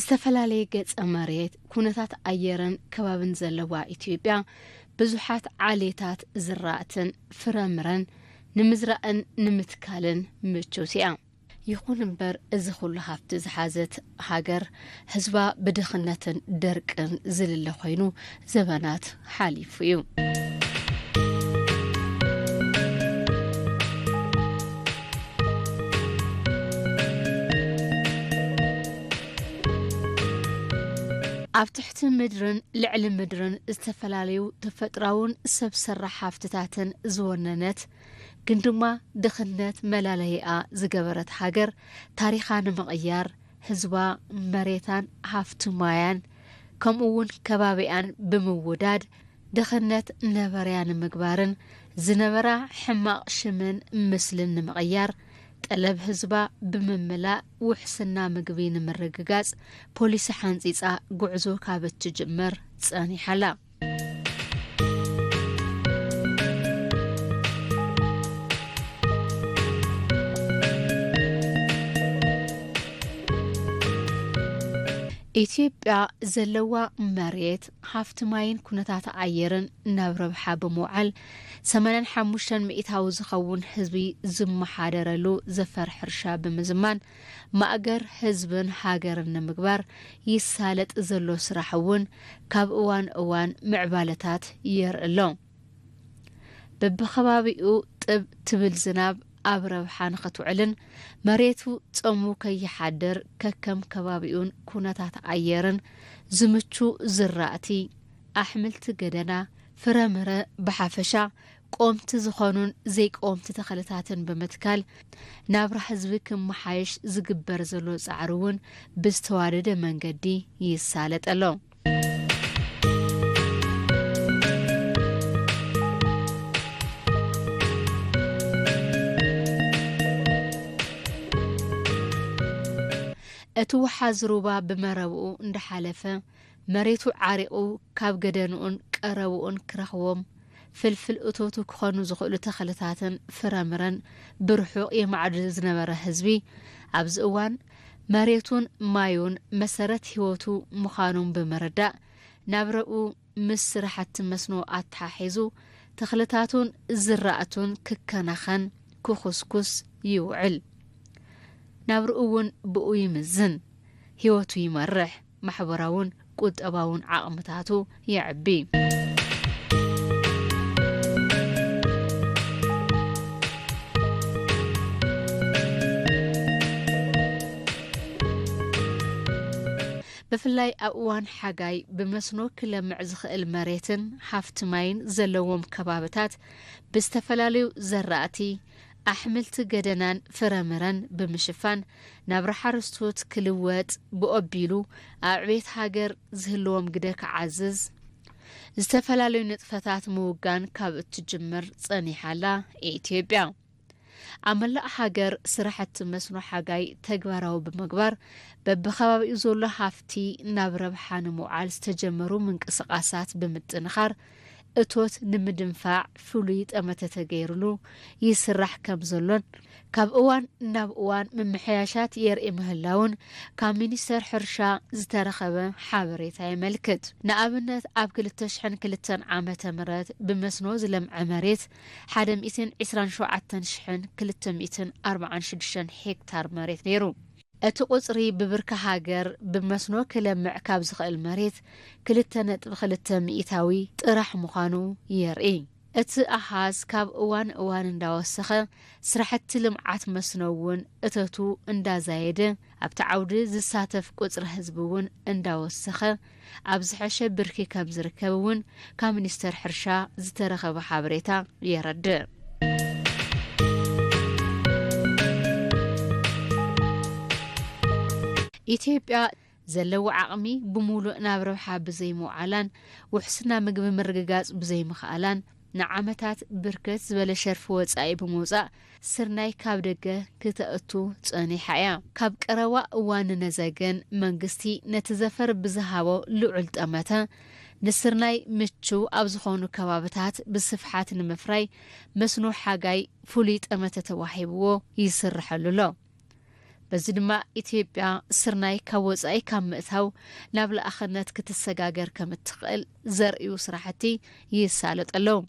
ዝተፈላለየ ገጸ መሬት፣ ኩነታት ኣየርን ከባብን ዘለዋ ኢትዮጵያ፣ ብዙሓት ዓሌታት ዝራእትን ፍረምረን ንምዝራእን ንምትካልን ምችውቲ እያ። ይኹን እምበር፣ እዚ ኩሉ ሃፍቲ ዝሓዘት ሃገር፣ ህዝባ ብድኽነትን ደርቅን ዝልለ ኮይኑ ዘበናት ሓሊፉ እዩ። ኣብ ትሕቲ ምድርን ልዕሊ ምድርን ዝተፈላለዩ ተፈጥራውን ሰብ ሰራሕ ሃፍትታትን ዝወነነት፣ ግን ድማ ድኽነት መላለይኣ ዝገበረት ሃገር፣ ታሪኻ ንምቕያር፣ ህዝባ፣ መሬታን ሃፍቲ ማያን፣ ከምኡ እውን ከባቢኣን ብምውዳድ፣ ድኽነት ነበርያ ንምግባርን ዝነበራ ሕማቕ ሽምን ምስልን ንምቕያር፣ ጠለብ ህዝባ ብምምላእ፣ ውሕስና ምግቢ ንምርግጋጽ ፖሊሲ ሓንጺጻ ጉዕዞ ካብ እትጅምር ጸኒሓ ኣላ። ኢትዮጵያ ዘለዋ መሬት፣ ሃፍቲ ማይን ኩነታት ኣየርን ናብ ረብሓ ብምውዓል፣ ሰማንያን ሓሙሽተን ሚእታዊ ዝኸውን ህዝቢ ዝመሓደረሉ ዘፈር ሕርሻ ብምዝማን፣ ማእገር ህዝብን ሃገርን ንምግባር ይሳለጥ ዘሎ ስራሕ እውን ካብ እዋን እዋን ምዕባለታት የርኢ ኣሎ። በብኸባቢኡ ጥብ ትብል ዝናብ ኣብ ረብሓ ንኽትውዕልን መሬቱ ጾሙ ከይሓድር ከከም ከባቢኡን ኩነታት ኣየርን ዝምቹ ዝራእቲ፣ ኣሕምልቲ ገደና፣ ፍረምረ ብሓፈሻ ቆምቲ ዝኾኑን ዘይቆምቲ ተኽልታትን ብምትካል ናብራ ህዝቢ ክመሓየሽ ዝግበር ዘሎ ጻዕሪ እውን ብዝተዋደደ መንገዲ ይሳለጥ ኣሎ። እቲ ወሓዚ ሩባ ብመረብኡ እንዳሓለፈ መሬቱ ዓሪቑ ካብ ገደንኡን ቀረብኡን ክረኽቦም ፍልፍል እቶቱ ክኾኑ ዝኽእሉ ተኽልታትን ፍረምረን ብርሑቕ የማዕዱ ዝነበረ ህዝቢ፣ ኣብዚ እዋን መሬቱን ማዩን መሰረት ህይወቱ ምዃኖም ብምርዳእ፣ ናብረኡ ምስ ስራሕቲ መስኖ ኣተሓሒዙ ተኽልታቱን ዝራእቱን ክከናኸን ክኹስኩስ ይውዕል። ናብርኡ እውን ብኡ ይምዝን፣ ህይወቱ ይመርሕ፣ ማሕበራውን ቁጠባውን ዓቕምታቱ የዕቢ። ብፍላይ ኣብ እዋን ሓጋይ ብመስኖ ክለምዕ ዝኽእል መሬትን ሃፍቲ ማይን ዘለዎም ከባብታት ብዝተፈላለዩ ዘራእቲ፣ ኣሕምልቲ ገደናን ፍረምረን ብምሽፋን ናብራ ሓረስቶት ክልወጥ ብኦቢሉ ኣብ ዕቤት ሃገር ዝህልዎም ግደ ክዓዝዝ ዝተፈላለዩ ንጥፈታት ምውጋን ካብ እትጅምር ጸኒሓ ኣላ ኢትዮጵያ። ኣብ መላእ ሃገር ስራሕቲ መስኖ ሓጋይ ተግባራዊ ብምግባር በብከባቢኡ ዘሎ ሃፍቲ ናብ ረብሓ ንምውዓል ዝተጀመሩ ምንቅስቓሳት ብምጥንኻር እቶት ንምድንፋዕ ፍሉይ ጠመተ ተገይርሉ ይስራሕ ከም ዘሎን ካብ እዋን ናብ እዋን ምምሕያሻት የርኢ ምህላውን ካብ ሚኒስተር ሕርሻ ዝተረኸበ ሓበሬታ የመልክት። ንኣብነት ኣብ ክልተ ሽሕን ክልተን ዓመተ ምህረት ብመስኖ ዝለምዐ መሬት ሓደ ሚእትን ዕስራን ሸውዓተን ሽሕን ክልተ ሚእትን ኣርባዓን ሽዱሽተን ሄክታር መሬት ነይሩ። እቲ ቁጽሪ ብብርኪ ሃገር ብመስኖ ክለምዕ ካብ ዝኽእል መሬት ክልተ ነጥቢ ክልተ ሚእታዊ ጥራሕ ምዃኑ የርኢ። እቲ ኣሃዝ ካብ እዋን እዋን እንዳወሰኸ፣ ስራሕቲ ልምዓት መስኖ እውን እተቱ እንዳዛየደ፣ ኣብቲ ዓውዲ ዝሳተፍ ቁጽሪ ህዝቢ እውን እንዳወሰኸ፣ ኣብ ዝሐሸ ብርኪ ከም ዝርከብ እውን ካብ ሚኒስተር ሕርሻ ዝተረኸበ ሓበሬታ የረድእ። ኢትዮጵያ ዘለዎ ዓቕሚ ብምሉእ ናብ ረብሓ ብዘይምውዓላን ውሕስና ምግቢ ምርግጋጽ ብዘይምኽኣላን ንዓመታት ብርክት ዝበለ ሸርፊ ወጻኢ ብምውጻእ ስርናይ ካብ ደገ ክተእቱ ጸኒሓ እያ። ካብ ቀረባ እዋን ንነዘ ግን መንግስቲ ነቲ ዘፈር ብዝሃቦ ልዑል ጠመተ ንስርናይ ምቹው ኣብ ዝኾኑ ከባብታት ብስፍሓት ንምፍራይ መስኖ ሓጋይ ፍሉይ ጠመተ ተዋሂብዎ ይስርሐሉ ኣሎ። በዚ ድማ ኢትዮጵያ ስርናይ ካብ ወጻኢ ካብ ምእታው ናብ ለኣኽነት ክትሰጋገር ከም እትኽእል ዘርእዩ ስራሕቲ ይሳለጡ ኣለዉ።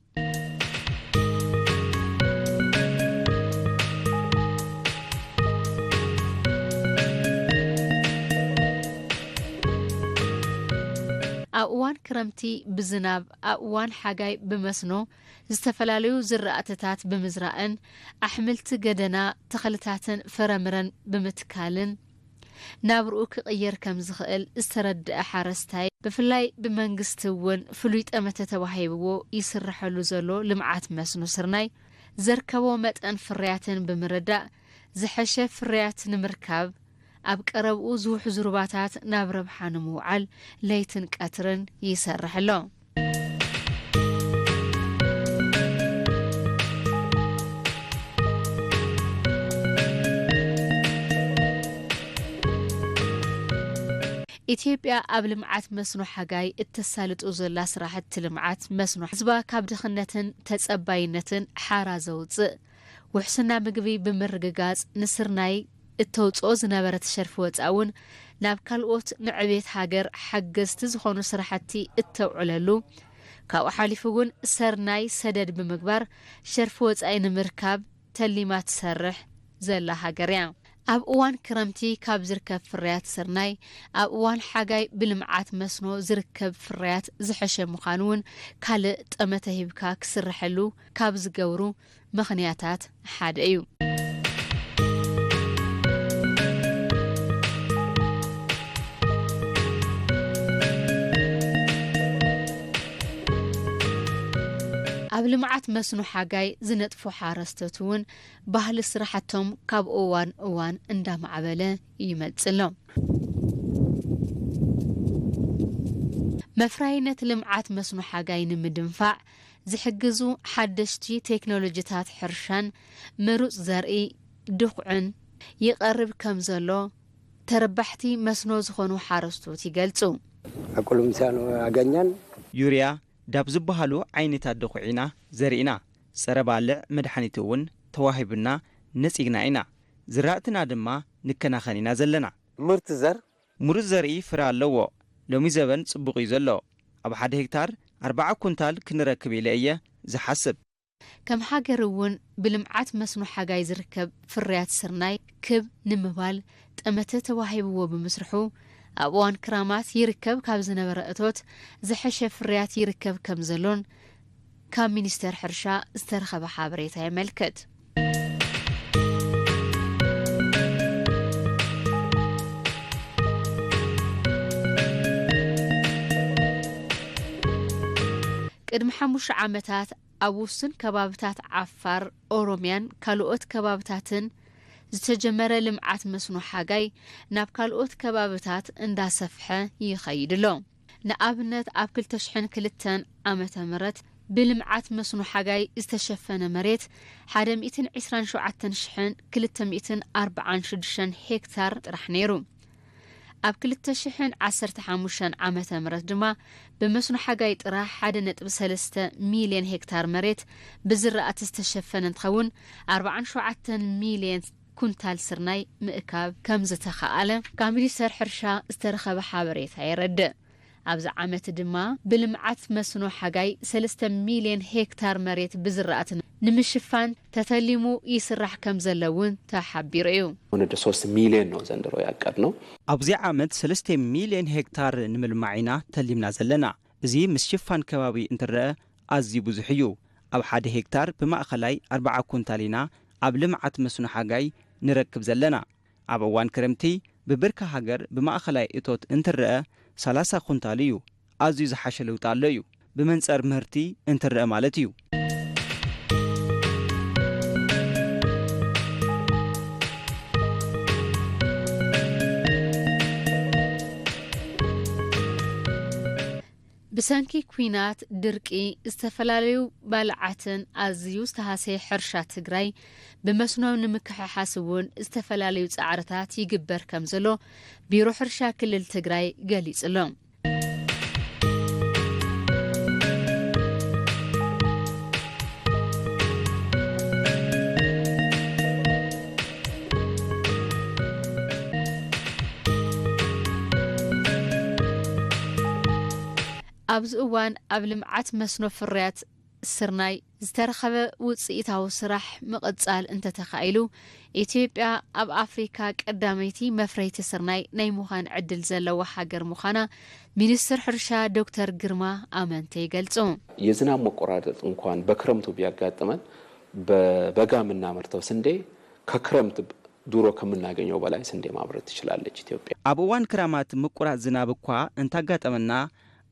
ኣብ እዋን ክረምቲ ብዝናብ፣ ኣብ እዋን ሓጋይ ብመስኖ ዝተፈላለዩ ዝራእትታት ብምዝራእን ኣሕምልቲ ገደና፣ ተኽልታትን ፍረምረን ብምትካልን ናብርኡ ክቕየር ከም ዝኽእል ዝተረድአ ሓረስታይ፣ ብፍላይ ብመንግስቲ እውን ፍሉይ ጠመተ ተዋሂብዎ ይስርሐሉ ዘሎ ልምዓት መስኖ ስርናይ ዘርከቦ መጠን ፍርያትን ብምርዳእ ዝሐሸ ፍርያት ንምርካብ ኣብ ቀረብኡ ዝውሕዙ ሩባታት ናብ ረብሓ ንምውዓል ለይትን ቀትርን ይሰርሕ ኣሎ። ኢትዮጵያ ኣብ ልምዓት መስኖ ሓጋይ እተሳልጡ ዘላ ስራሕቲ ልምዓት መስኖ ህዝባ ካብ ድኽነትን ተጸባይነትን ሓራ ዘውጽእ፣ ውሕስና ምግቢ ብምርግጋጽ ንስርናይ እተውጽኦ ዝነበረት ሸርፊ ወጻኢ እውን ናብ ካልኦት ንዕቤት ሃገር ሓገዝቲ ዝኾኑ ስራሕቲ እተውዕለሉ፣ ካብኡ ሓሊፉ እውን ሰርናይ ሰደድ ብምግባር ሸርፊ ወጻኢ ንምርካብ ተሊማ ትሰርሕ ዘላ ሃገር እያ። ኣብ እዋን ክረምቲ ካብ ዝርከብ ፍርያት ስርናይ ኣብ እዋን ሓጋይ ብልምዓት መስኖ ዝርከብ ፍርያት ዝሐሸ ምዃኑ እውን ካልእ ጠመተ ሂብካ ክስርሐሉ ካብ ዝገብሩ ምኽንያታት ሓደ እዩ። ኣብ ልምዓት መስኖ ሓጋይ ዝነጥፉ ሓረስቶት እውን ባህሊ ስራሕቶም ካብ እዋን እዋን እንዳማዕበለ ይመጽእ ኣሎ። መፍራይነት ልምዓት መስኖ ሓጋይ ንምድንፋዕ ዝሕግዙ ሓደሽቲ ቴክኖሎጂታት ሕርሻን ምሩጽ ዘርኢ ድኹዕን ይቐርብ ከም ዘሎ ተረባሕቲ መስኖ ዝኾኑ ሓረስቶት ይገልጹ። አቁልምሲያን አገኛን ዩርያ፣ ዳፕ ዝበሃሉ ዓይነታት ድኹዒና ዘሪእና፣ ጸረ ባልዕ መድሓኒት እውን ተዋሂቡና ነጺግና ኢና። ዝራእትና ድማ ንከናኸን ኢና ዘለና። ምርት ዘር ምሩጽ ዘርኢ ፍረ ኣለዎ። ሎሚ ዘበን ጽቡቕ እዩ ዘሎ። ኣብ ሓደ ሄክታር ኣርባዓ ኩንታል ክንረክብ ኢለ እየ ዝሓስብ። ከም ሃገር እውን ብልምዓት መስኖ ሓጋይ ዝርከብ ፍርያት ስርናይ ክብ ንምባል ጠመተ ተዋሂብዎ ብምስርሑ ኣብ እዋን ክራማት ይርከብ ካብ ዝነበረ እቶት ዝሐሸ ፍርያት ይርከብ ከም ዘሎን ካብ ሚኒስቴር ሕርሻ ዝተረኸበ ሓበሬታ የመልክት። ቅድሚ ሓሙሽተ ዓመታት ኣብ ውሱን ከባብታት ዓፋር፣ ኦሮምያን ካልኦት ከባብታትን ዝተጀመረ ልምዓት መስኖ ሓጋይ ናብ ካልኦት ከባብታት እንዳሰፍሐ ይኸይድ ኣሎ። ንኣብነት ኣብ ክልተ ሽሕን ክልተን ዓመተ ምህረት ብልምዓት መስኖ ሓጋይ ዝተሸፈነ መሬት ሓደ ሚእትን ዕስራን ሸውዓተን ሽሕን ክልተ ሚእትን ኣርባዓን ሽዱሽተን ሄክታር ጥራሕ ነይሩ። ኣብ ክልተ ሽሕን ዓሰርተ ሓሙሽተን ዓመተ ምህረት ድማ ብመስኖ ሓጋይ ጥራሕ ሓደ ነጥቢ ሰለስተ ሚልዮን ሄክታር መሬት ብዝራእቲ ዝተሸፈነ እንትኸውን ኣርባዓን ሸውዓተን ሚልዮን ኩንታል ስርናይ ምእካብ ከም ዝተኻኣለ ካብ ሚኒስተር ሕርሻ ዝተረኸበ ሓበሬታ የረድእ። ኣብዚ ዓመት ድማ ብልምዓት መስኖ ሓጋይ ሰለስተ ሚልዮን ሄክታር መሬት ብዝራእቲ ንምሽፋን ተተሊሙ ይስራሕ ከም ዘሎ እውን ተሓቢሩ እዩ። ወደ ሶስት ሚሊዮን ነው ዘንድሮ ያቀድነው። ኣብዚ ዓመት ሰለስተ ሚልዮን ሄክታር ንምልማዕ ኢና ተሊምና ዘለና። እዚ ምስ ሽፋን ከባቢ እንትረአ ኣዝዩ ብዙሕ እዩ። ኣብ ሓደ ሄክታር ብማእኸላይ ኣርባዓ ኩንታል ኢና ኣብ ልምዓት መስኖ ሓጋይ ንረክብ ዘለና። ኣብ እዋን ክረምቲ ብብርኪ ሃገር ብማእኸላይ እቶት እንትረአ ሰላሳ ኩንታል እዩ። ኣዝዩ ዝሓሸ ለውጢ ኣሎ እዩ። ብመንጸር ምህርቲ እንትረአ ማለት እዩ። ብሰንኪ ኲናት፣ ድርቂ፣ ዝተፈላለዩ ባልዓትን ኣዝዩ ዝተሃሰየ ሕርሻ ትግራይ ብመስኖ ንምክሕሓስ እውን ዝተፈላለዩ ጻዕርታት ይግበር ከም ዘሎ ቢሮ ሕርሻ ክልል ትግራይ ገሊጹ ኣሎ። ኣብዚ እዋን ኣብ ልምዓት መስኖ ፍርያት ስርናይ ዝተረኸበ ውፅኢታዊ ስራሕ ምቕፃል እንተተኻኢሉ፣ ኢትዮጵያ ኣብ ኣፍሪካ ቀዳመይቲ መፍረይቲ ስርናይ ናይ ምዃን ዕድል ዘለዋ ሃገር ምዃና ሚኒስትር ሕርሻ ዶክተር ግርማ ኣመንተ ይገልፁ። የዝናብ መቆራረጥ እንኳን በክረምቱ ቢያጋጥመን፣ በበጋ የምናመርተው ስንዴ ከክረምት ድሮ ከምናገኘው በላይ ስንዴ ማምረት ትችላለች ኢትዮጵያ። ኣብ እዋን ክራማት ምቁራጽ ዝናብ እኳ እንታጋጠመና፣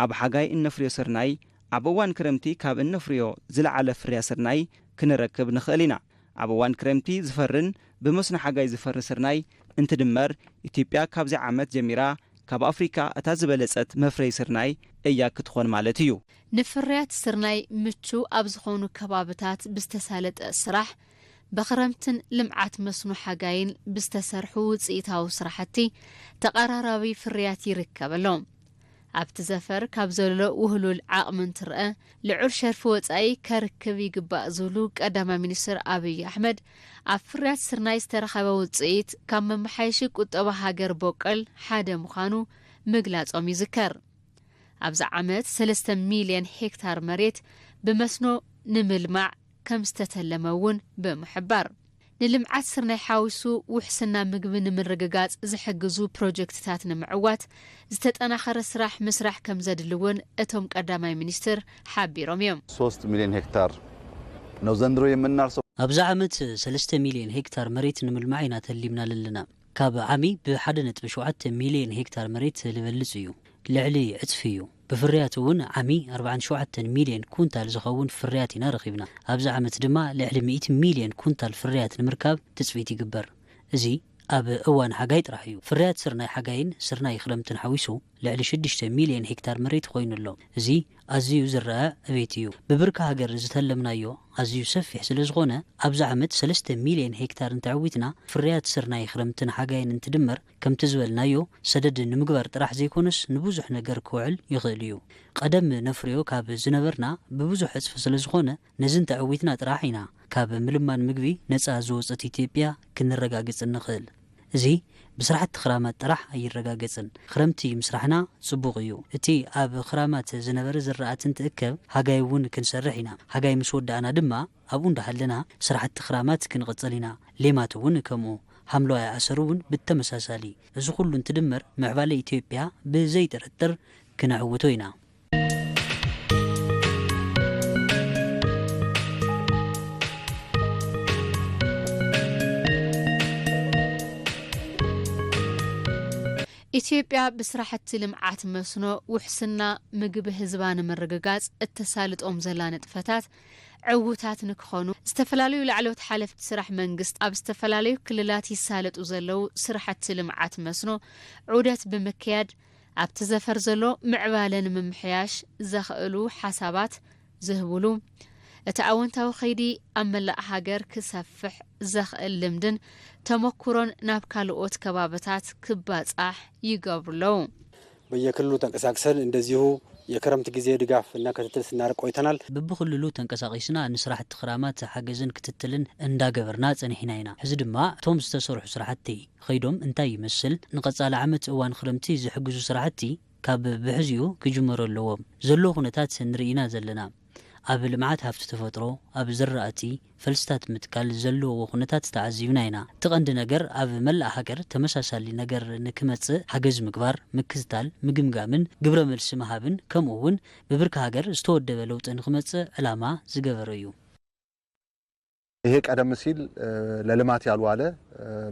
ኣብ ሓጋይ እነፍርዮ ስርናይ ኣብ እዋን ክረምቲ ካብ እነፍርዮ ዝለዓለ ፍርያ ስርናይ ክንረክብ ንኽእል ኢና። ኣብ እዋን ክረምቲ ዝፈርን ብመስኖ ሓጋይ ዝፈሪ ስርናይ እንትድመር፣ ኢትዮጵያ ካብዚ ዓመት ጀሚራ ካብ ኣፍሪካ እታ ዝበለጸት መፍረይ ስርናይ እያ ክትኾን ማለት እዩ። ንፍርያት ስርናይ ምቹ ኣብ ዝኾኑ ከባብታት ብዝተሳለጠ ስራሕ፣ ብኽረምትን ልምዓት መስኖ ሓጋይን ብዝተሰርሑ ውፅኢታዊ ስራሕቲ ተቐራራቢ ፍርያት ይርከብ ኣሎ። ኣብቲ ዘፈር ካብ ዘሎ ውህሉል ዓቕሚ እንትረአ፣ ልዑል ሸርፊ ወፃኢ ከርክብ ይግባእ ዝብሉ ቀዳማይ ሚኒስትር ኣብይ ኣሕመድ፣ ኣብ ፍርያት ስርናይ ዝተረኸበ ውፅኢት ካብ መመሓየሺ ቁጠባ ሃገር ቦቀል ሓደ ምዃኑ ምግላፆም ይዝከር። ኣብዚ ዓመት ሰለስተ ሚልዮን ሄክታር መሬት ብመስኖ ንምልማዕ ከም ዝተተለመ እውን ብምሕባር፣ ንልምዓት ስርናይ ሓዊሱ ውሕስና ምግቢ ንምርግጋፅ ዝሕግዙ ፕሮጀክትታት ንምዕዋት ዝተጠናኸረ ስራሕ ምስራሕ ከም ዘድሊ እውን እቶም ቀዳማይ ሚኒስትር ሓቢሮም እዮም። ሶስት ሚሊዮን ሄክታር ነው ዘንድሮ የምናርሰው። ኣብዚ ዓመት ሰለስተ ሚልዮን ሄክታር መሬት ንምልማዕ ኢና ተሊምና ለለና። ካብ ዓሚ ብሓደ ነጥቢ ሸውዓተ ሚልዮን ሄክታር መሬት ልበልጽ እዩ። ልዕሊ ዕጽፊ እዩ። ብፍርያት እውን ዓሚ ኣርባዓን ሸውዓተን ሚልዮን ኩንታል ዝኸውን ፍርያት ኢና ረኺብና። ኣብዚ ዓመት ድማ ልዕሊ ሚእቲ ሚልዮን ኩንታል ፍርያት ንምርካብ ትጽቢት ይግበር። እዚ ኣብ እዋን ሓጋይ ጥራሕ እዩ። ፍርያት ስርናይ ሓጋይን ስርናይ ክረምትን ሓዊሱ ልዕሊ ሽዱሽተ ሚልዮን ሄክታር መሬት ኮይኑ ኣሎ። እዚ ኣዝዩ ዝረኣ ዕቤት እዩ። ብብርኪ ሃገር ዝተለምናዮ ኣዝዩ ሰፊሕ ስለ ዝኾነ፣ ኣብዚ ዓመት ሰለስተ ሚልዮን ሄክታር እንተዕዊትና፣ ፍርያት ስርናይ ክረምትን ሓጋይን እንትድመር፣ ከምቲ ዝበልናዮ፣ ሰደድ ንምግባር ጥራሕ ዘይኮነስ ንብዙሕ ነገር ክውዕል ይኽእል እዩ። ቀደም ነፍርዮ ካብ ዝነበርና ብብዙሕ ዕጽፊ ስለ ዝኾነ፣ ነዚ እንተዕዊትና ጥራሕ ኢና ካብ ምልማን ምግቢ ነጻ ዝወጸት ኢትዮጵያ ክንረጋግጽ እንኽእል። እዚ ብስራሕቲ ክራማት ጥራሕ ኣይረጋገጽን። ክረምቲ ምስራሕና ጽቡቕ እዩ። እቲ ኣብ ክራማት ዝነበረ ዝራእቲ እንትእከብ፣ ሃጋይ እውን ክንሰርሕ ኢና። ሃጋይ ምስ ወዳእና ድማ ኣብኡ እንዳሃለና ስራሕቲ ክራማት ክንቕጽል ኢና። ሌማት እውን ከምኡ። ሓምለዋይ ኣሰር እውን ብተመሳሳሊ። እዚ ኩሉ እንትድመር ምዕባለ ኢትዮጵያ ብዘይጥርጥር ክነዕውቶ ኢና። ኢትዮጵያ ብስራሕቲ ልምዓት መስኖ ውሕስና ምግቢ ህዝባ ንምርግጋፅ እተሳልጦም ዘላ ንጥፈታት ዕዉታት ንክኾኑ ዝተፈላለዩ ላዕለዎት ሓለፍቲ ስራሕ መንግስት ኣብ ዝተፈላለዩ ክልላት ይሳለጡ ዘለዉ ስራሕቲ ልምዓት መስኖ ዑደት ብምክያድ ኣብቲ ዘፈር ዘሎ ምዕባለ ንምምሕያሽ ዘኽእሉ ሓሳባት ዝህብሉ፣ እቲ ኣወንታዊ ኸይዲ ኣብ መላእ ሃገር ክሰፍሕ ዘኽእል ልምድን ተመኩሮን ናብ ካልኦት ከባብታት ክባጻሕ ይገብሩ ኣለዉ። በየክልሉ ተንቀሳቅሰን እንደዚሁ የክረምት ጊዜ ድጋፍ እና ክትትል ስናደርግ ቆይተናል። ብብክልሉ ተንቀሳቂስና ንስራሕቲ ክራማት ሓገዝን ክትትልን እንዳገበርና ጸኒሕና ኢና። ሕዚ ድማ እቶም ዝተሰርሑ ስራሕቲ ኸይዶም እንታይ ይመስል፣ ንቐጻሊ ዓመት እዋን ክረምቲ ዝሕግዙ ስራሕቲ ካብ ብሕዚኡ ክጅመሩ ኣለዎም ዘሎ ኩነታት ንርኢ ኢና ዘለና። ኣብ ልምዓት ሃፍቲ ተፈጥሮ፣ ኣብ ዝራእቲ፣ ፈልስታት ምትካል ዘለዎ ኩነታት ተዓዚብና ኢና። እቲ ቀንዲ ነገር ኣብ መላእ ሃገር ተመሳሳሊ ነገር ንክመጽእ ሓገዝ ምግባር፣ ምክትታል፣ ምግምጋምን ግብረ መልሲ ምሃብን ከምኡ እውን ብብርኪ ሃገር ዝተወደበ ለውጢ ንክመጽእ ዕላማ ዝገበረ እዩ። ይሄ ቀደም ሲል ለልማት ያልዋለ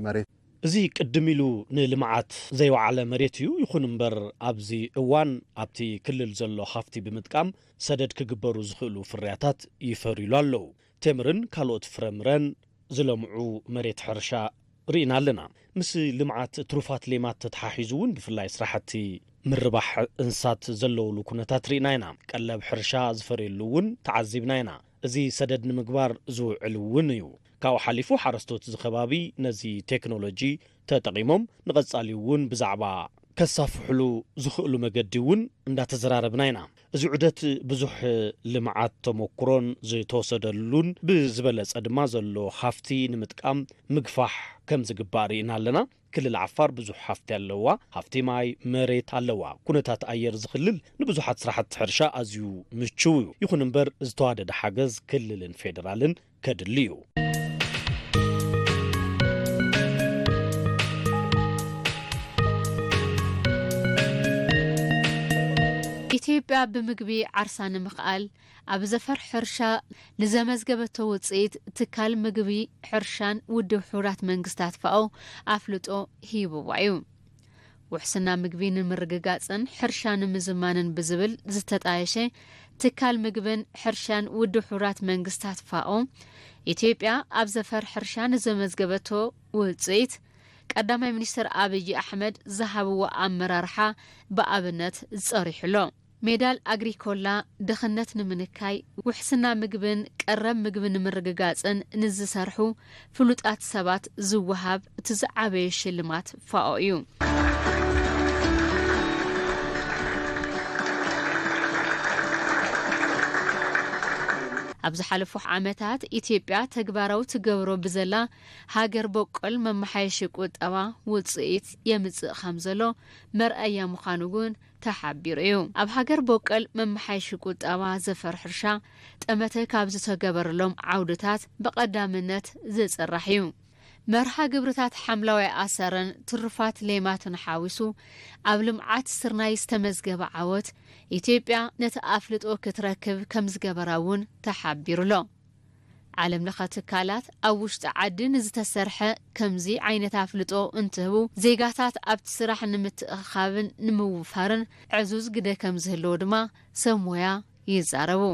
መሬት እዚ ቅድም ኢሉ ንልምዓት ዘይወዓለ መሬት እዩ። ይኹን እምበር ኣብዚ እዋን ኣብቲ ክልል ዘሎ ሃፍቲ ብምጥቃም ሰደድ ክግበሩ ዝኽእሉ ፍርያታት ይፈርዩሉ ኣለዉ። ቴምርን ካልኦት ፍረምረን ዝለምዑ መሬት ሕርሻ ርኢና ኣለና። ምስ ልምዓት ትሩፋት ሌማት ተተሓሒዙ እውን ብፍላይ ስራሕቲ ምርባሕ እንስሳት ዘለውሉ ኩነታት ርኢና ኢና። ቀለብ ሕርሻ ዝፈርየሉ እውን ተዓዚብና ኢና። እዚ ሰደድ ንምግባር ዝውዕል እውን እዩ። ካብኡ ሓሊፉ ሓረስቶት እዚ ከባቢ ነዚ ቴክኖሎጂ ተጠቒሞም ንቐጻሊ እውን ብዛዕባ ከሳፍሕሉ ዝኽእሉ መገዲ እውን እንዳተዘራረብና ኢና። እዚ ዑደት ብዙሕ ልምዓት ተመኩሮን ዝተወሰደሉን ብዝበለጸ ድማ ዘሎ ሃፍቲ ንምጥቃም ምግፋሕ ከም ዝግባእ ርኢና ኣለና። ክልል ዓፋር ብዙሕ ሃፍቲ ኣለዋ። ሃፍቲ ማይ፣ መሬት ኣለዋ። ኩነታት ኣየር ዝኽልል ንብዙሓት ስራሕቲ ሕርሻ ኣዝዩ ምችው እዩ። ይኹን እምበር ዝተዋደደ ሓገዝ ክልልን ፌደራልን ከድሊ እዩ። ኢትዮጵያ ብምግቢ ዓርሳ ንምኽኣል ኣብ ዘፈር ሕርሻ ንዘመዝገበቶ ውፅኢት ትካል ምግቢ ሕርሻን ውድብ ሕቡራት መንግስታት ፋኦ ኣፍልጦ ሂብዋ እዩ። ውሕስና ምግቢ ንምርግጋፅን ሕርሻ ንምዝማንን ብዝብል ዝተጣየሸ ትካል ምግብን ሕርሻን ውድብ ሕቡራት መንግስታት ፋኦ ኢትዮጵያ ኣብ ዘፈር ሕርሻ ንዘመዝገበቶ ውፅኢት ቀዳማይ ሚኒስትር ኣብይ ኣሕመድ ዝሃብዎ ኣመራርሓ ብኣብነት ጸሪሑ ኣሎ። ሜዳል ኣግሪኮላ ድኽነት ንምንካይ፣ ውሕስና ምግብን ቀረብ ምግቢ ንምርግጋጽን ንዝሰርሑ ፍሉጣት ሰባት ዝወሃብ እቲ ዝዓበየ ሽልማት ፋኦ እዩ። ኣብ ዝሓለፉ ዓመታት ኢትዮጵያ ተግባራዊ ትገብሮ ብዘላ ሃገር በቆል መመሓየሺ ቁጠባ ውፅኢት የምፅእ ከም ዘሎ መርኣያ ምዃኑ እውን ተሓቢሩ እዩ። ኣብ ሃገር በቆል መመሓየሺ ቁጠባ ዘፈር ሕርሻ ጠመተ ካብ ዝተገበረሎም ዓውድታት ብቐዳምነት ዝፅራሕ እዩ። መርሃ ግብርታት ሓምለዋይ ኣሰርን ትሩፋት ሌማትን ሓዊሱ ኣብ ልምዓት ስርናይ ዝተመዝገበ ዓወት ኢትዮጵያ ነቲ ኣፍልጦ ክትረክብ ከም ዝገበራ እውን ተሓቢሩ ኣሎ። ዓለም ለኸ ትካላት ኣብ ውሽጢ ዓዲ ንዝተሰርሐ ከምዚ ዓይነት ኣፍልጦ እንትህቡ ዜጋታት ኣብቲ ስራሕ ንምትእኻብን ንምውፋርን ዕዙዝ ግደ ከም ዝህልዎ ድማ ሰብ ሞያ ይዛረቡ።